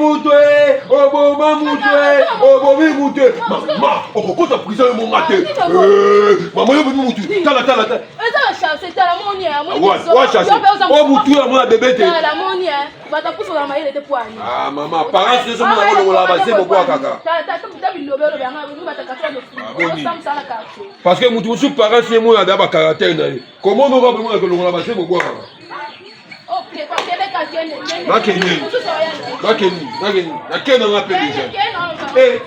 Oboma mutu e, oboma mutu e, obomi mutu e. Mama, okokota prison yo monga te. Eh, mama yo obomi mutu. Tala tala tala. Eza ba chance tala moni ya moni. Wa wa chance. O mutu ya mona bebe te. Tala moni ya bata kufa na mayele te poani. Ah mama, parents nyonso mona kolongola ba zebo kwa kaka. Tala tala ta bilobe lobe yanga bata kaka no. Osam sala quartier. Parce que mutu mosusu parents ye mona da ba caractère na ye. Comment on va mona kolongola ba zebo kwa kaka. Nakende, nakende, nakende, nakende nga mpe deja. Eh.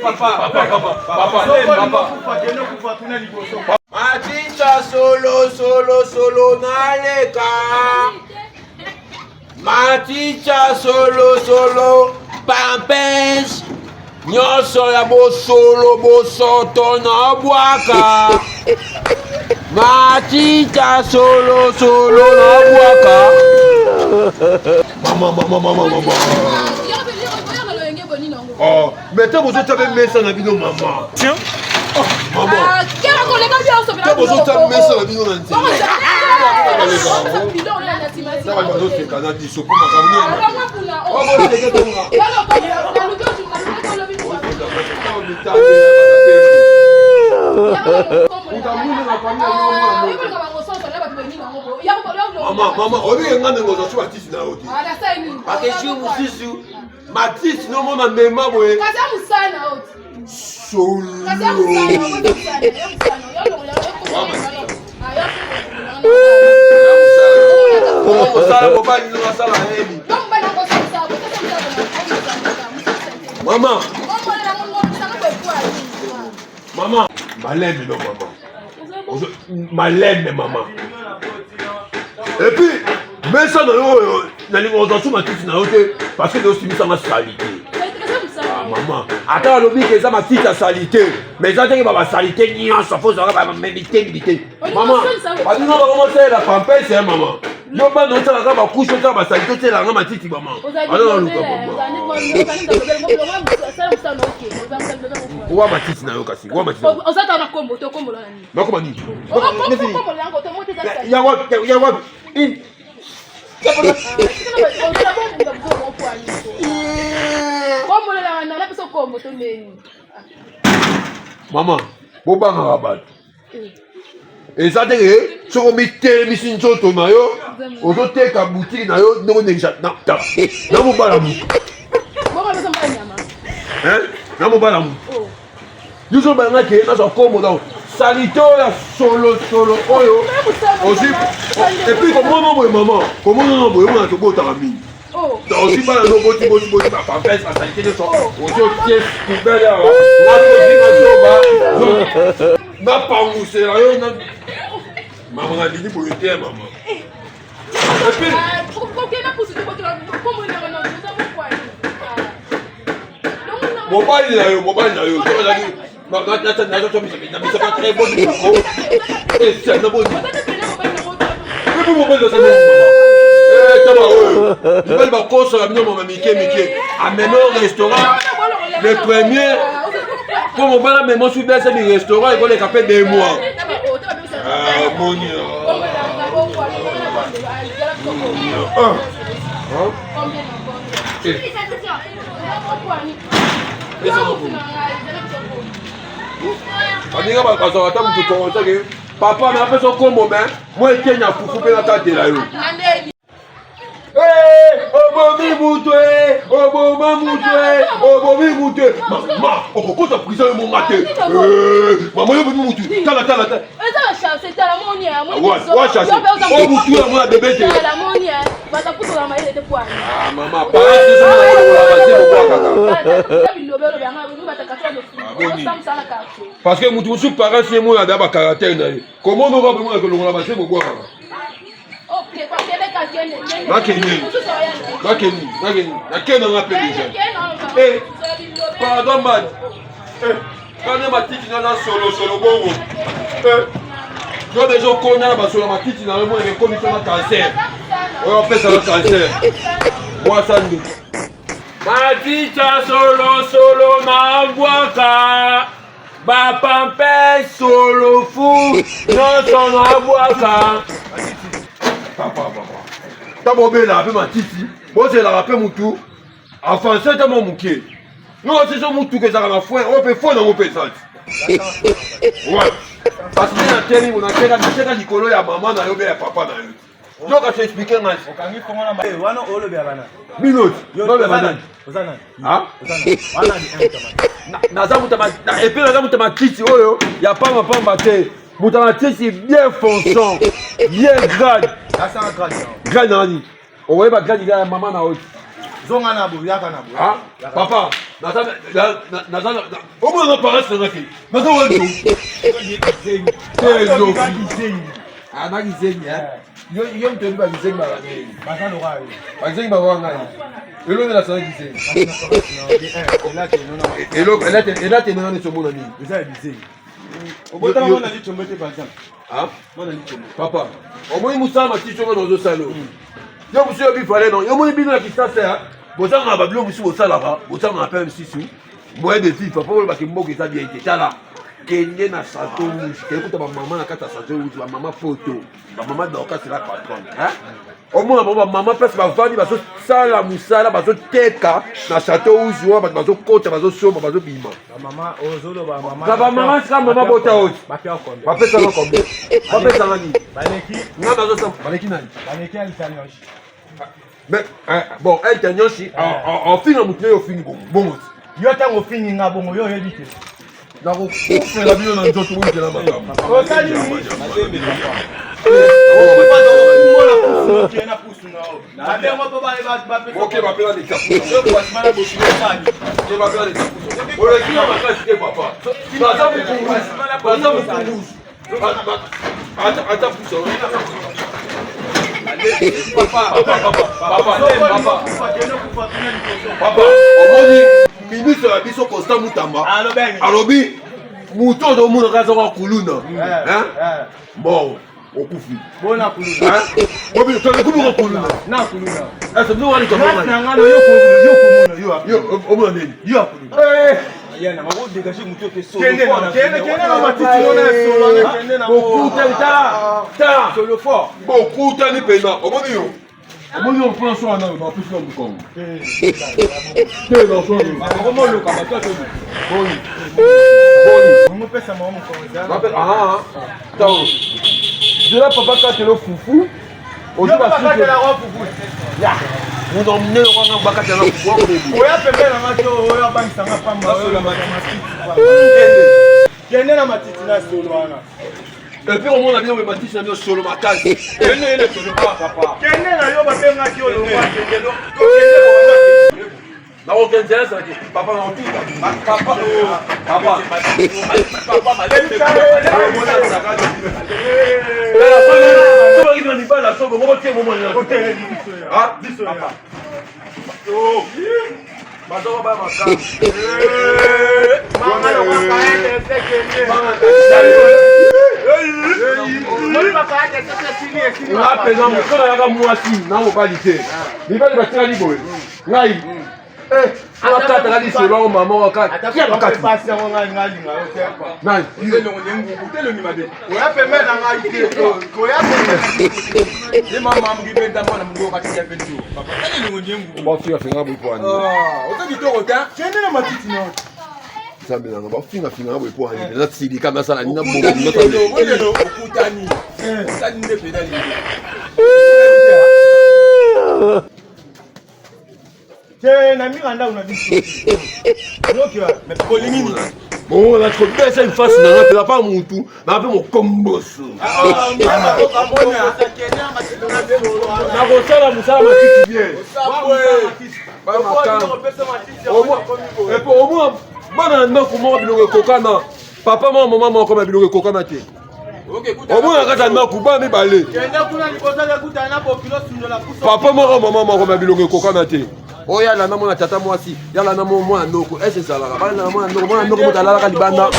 Papa, papa, papa, papa, papa. Matita solo solo solo naleka. Matita solo solo pampes nyonso ya bosolo bosoto na bwaka matita solo solo na bwaka mama mama mama mama oh mais ntango ozotya mpe mesa na bino mama Tiens. Oh, mama Ah, ntango bozotya mesa na bino na nzela ntango bazoseka na biso mpo makambo nini mama mama oyebi nga ndenge ozwa so batisi na yo te bakesio mosusu matisi nomona mema boye solo mosala mobali no asala yebi mama mama maleme no mama maleme mama epuis mesa na yo oyo nalinga ozwa su matiti na yo te parce que osimisanga salite ah, mama ata alobi ke eza matiti ya salite mais eza teke babasalite nyonso fo ozalaka bamemite mite mama baninga bango mosalela pampese ya mama yo bana osalaka bakushe osala basalite otyelanga matiti mama ana naluka mama wa matiti na yo kasi wa matiti nakoma nini yango yango mama bobangaka bato eza te ke soki omitelemisi nzoto na yo ozoteka butiki na yo ndenge onekisa na mobala motu na mobala motu yo ozoloba nga ke nazwa kombo donc salite oyo ya solosolo oyo ozwi epuis komona boye mama komona boye omona tobotaka mingi oh. donc ozwi bana no boti boti boti bapampes basalite nyonso oh. ozwi otie poubele awa nakozi nazoba napangusela yo mama nalingi boye te mama eh. mobali na yo mobali na yo nazalaki très bon mobali taba oyo mibali bakosaka bino mama mike mike ameme au restaurant le premier mpo mobali amema soki biasami restaurant ekoleka mpe deux mois moni baninga bazwaka ata motu kongosake papa na apesa okombo me mwa eteni ya fufu mpe nakatela yo obomi mutu e oboma mutu e obomi mutu e mama okokota prison yo monga te mama yo obomi mutu tala tala tala eza ba chance tala moni ya moni wa chance o mutu ya mona bebe te tala moni ya bata kuso na mayele te poani ah mama parents nyonso mona kolongola bazebo kwa kaka parce que mutu mosusu parents ye mona da ba caractère na ye comment oka bomona kolongola bazebo kwa kaka Nakende, nakende, nakende, nakende nga mpe deja. Eh, pardon man. Eh, kana matiti na na solo solo bongo. Eh, yo deja okona na basolo matiti na yo mona ekomisa na cancer. Oyo opesa na cancer. Mwasa nduki. Matita solo solo na mbwaka. Ba pampe solo fu nyonso na bwaka. Papa, papa. Ntango bobelaka mpe matiti, bozelaka mpe mutu avanse ata mwa moke. Noko siso mutuka ezalaka na frein, oyo mpe frein nango mpe eza ti. Ouais. Parce que nateli ngo nateka nateka likolo ya mama na yo mpe ya papa na yo. Yoka se expliquer ngai. Okangi fongo na ba- wana olobela bana. Bino Yo, ti. oza nani? Oza nani? Ah? Oza nani? Wana ni un tamati. Naza moto et puis naza moto ya matiti oyo ya pamba pamba te. Moto ya matiti bien fonçant, bien grade. Asanga grade na yo. Grade nani? Okoyeba grade ya mama na yo. Zonga na bo, yaka na bo. Ah, papa, naza naza omona na paresse nanga te. Naza wanto. Te ndoki. Ah, na kizengi, hein. Yo yo moto oyebi bakizengi baka ndenge. Baza loka yo. Bakizengi baka ngai. Eloko nde nasala kizengi. Eloko elate nanga neti omona nini? Eza ya bizengi. Obotama mwana lichombo te par exemple. Ah? Mwana lichombo. Papa, omoni mosala matiti oyo nazosala oyo. Yo mosusu yobi fale non. Yo moni bino na Kinshasa, bozangaka babilo mosusu bosalaka, bozangaka mpe mosusu moyen de vivre. Papa olobaki mboka eza bien te. Tala, kende na Château Rouge, kende kuta bamama na kati ya Château Rouge, bamama poto, bamama Dorcas la patronne. Hein? Omona bango bamama place bavandi bazosala mosala, bazoteka na Château Rouge wana, bato bazokota, bazosomba, bazobima. Bamama ozoloba mama. Na bamama sika mama bota oyo. Bapia combien? Bapesanga combien? Bapesanga nini? Baleki, Nga bazosala baleki nani? baleki ya litanyoshi. Mais bon, elle tanyoshi ofinga motu naye ofingi bongo bongo ti. Yo ntango ofingi nga bongo yo oyebi te. Nakokufela bino na nzoto bozela makambo. Osali nini? Ok, bapela lekapu. Bapela lekapu. Oleki na makasi te papa. Baza mokunguzi. Baza mokunguzi. Ata ata pusa. Papa, papa, papa, papa. Papa, omoni ministre na biso Constant Mutamba alobi moto oyo omonaka aza kwa kuluna. Hein? Bon, okufi. Bona kuluna. Hein? Obi ko kuluna. Na kuluna. Asa bino wali Grâce kamona. na nga na yo ko- yo komona yo akuluna. Yo omona nini? Yo akuluna. Eh! Kende na kende kende na matiti ngo na solo na kende na Bokutani tala tala bokutani mpenza omoni yo omoni yo mpona so wana bapesi yo mokongo te naso boni boni Ngopesa mwa mokonzi. Bape ah tango zela papa katelo fufu Yo bakatela wa fufu. Ya moto monene wana bakatela fufu akobebi Oya pembeni na nga te oyo abangisanga pamba oyo na matiti. Kende na matiti na solo wana. Et puis omona bino matisi na bino solo makasi. Kende na yo babengaki yo longwa kende lo. Nakokende ezalaki papa nakotuka papa papa tobaki na mibala soko moko tie bomona bazoko baya makasi. Nga mpenza mokolo ayaka mwasi na mobali te, mibali batikali boye ngai akataka lisolo yango mama wakati Pasi yango ngai ngalinga yo te. Nani? Oya pembeni na ngai te. Oya pembeni. Bafingafinga boye po ani? Kende na matiti na yo. Nzambe nanga, bafingafinga boye po ani? Nasilika nasala nini? Te na mira ndako na biso. Yoki wa. Bongo nakobesa ifasi nanga mpenza pa mutu na mpe mokomboso nakosala mosala matiti bien. Epo omwa bana na ndako moko biloko ekokana, papa moko mama moko ma biloko ekokana te. Omona kati ya ndako bana mibale, Kende kuna liboso ekutana na bokilo sundola puso. papa moko mama moko ma biloko ekokana te. Oyo yalanda mwana tata mwasi, yalanda mwana noko ese ezalaka bana mwana noko, mwana noko moto alalaka libanda.